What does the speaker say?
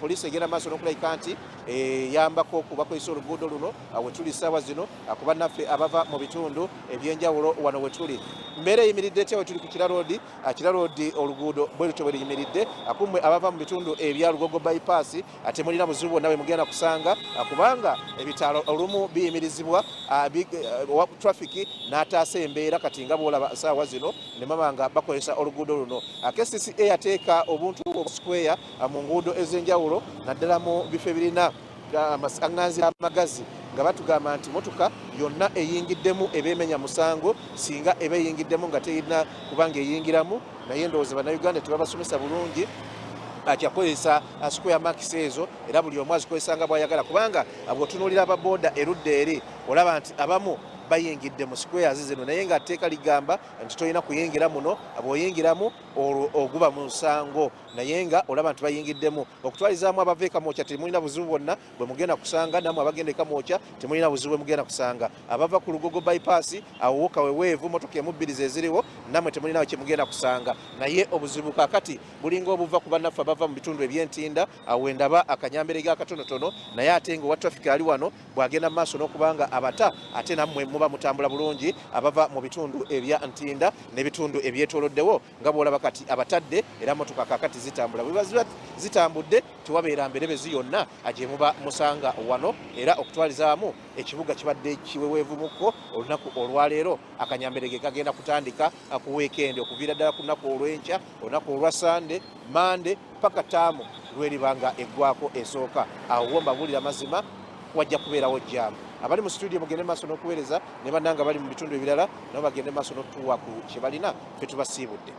Poliisi egenda maaso n'okulabika nti eyambako kubakozesa oluguudo luno wetuli ssaawa zino, kuba naffe abava mu bitundu ebyenjawulo wano wetuli. Mbeera eyimiridde etya wetuli ku Kira Road? Kira Road oluguudo bwe lutyo bwe luyimiridde. Kummwe abava mu bitundu ebya Lugogo Bypass, temulina buzibu bwonna bwe mugenda kusanga, kubanga ebitaalo olumu biyimirizibwa traffic n'ataasa embeera. Kati nga bw'olaba saawa zino ne baba nga bakozesa oluguudo luno. KCCA yateeka obuntu square mu nguudo ez'enjawulo, naddala mu bifo ebirina amasaŋŋanzira amagazi, nga batugamba nti motoka yonna eyingiddemu eba emenya musango singa eba eyingiddemu nga terina kubanga eyingiramu. Naye ndowooza Bannayuganda tebabasomesa bulungi akyakozesa square marks ezo, era buli omu azikozesa nga bw'ayagala, kubanga bw'otunuulira ababooda erudda eri olaba nti abamu bayingidde mu squares zino, naye nga tteeka ligamba nti tolina kuyingira muno, bw'oyingiramu olwo oguba musango, naye nga olaba nti bayingiddemu. Okutwalizaamu, abava e Kamwokya temulina buzibu bwonna bwe mugenda kusanga, nammwe abagenda e Kamwokya temulina buzibu bwe mugenda kusanga. Abava ku Lugogo Bypass, awo wo kaweweevu, motoka emu bbiri ze ziriwo, nammwe temulina kye mugenda kusanga. Naye obuzibu kaakati bulinga obuva ku bannaffe abava mu bitundu eby'Entinda, awo wendaba akanyamberege akatonotono, naye ate nga owa traffic ali wano bw'agenda mu maaso n'okuba nga abata, ate nammwe muba mutambula bulungi abava mu bitundu ebya Ntinda n'ebitundu ebyetooloddewo. Nga bw'olaba kati abatadde, era motoka kaakati zitambula. Bwe ziba zitambudde tewabeera mberebezi yonna gye muba musanga wano. Era okutwalizaamu, ekibuga kibadde kiweweevumukko olunaku olwaleero. Akanyamberege kagenda kutandika ku weekend, okuviira ddala ku lunaku olw'enkya, olunaku olwa Sande, Mande, paka taamu lweriba nga eggwako esooka. Awo wo mbabuulira mazima wajja kubeerawo jam. Abali mu studio mugende maaso n'okuweereza, ne bannanga bali mu bitundu ebirala nabo bagende maaso n'okutuwa ku kye balina. Ffe tubasiibudde.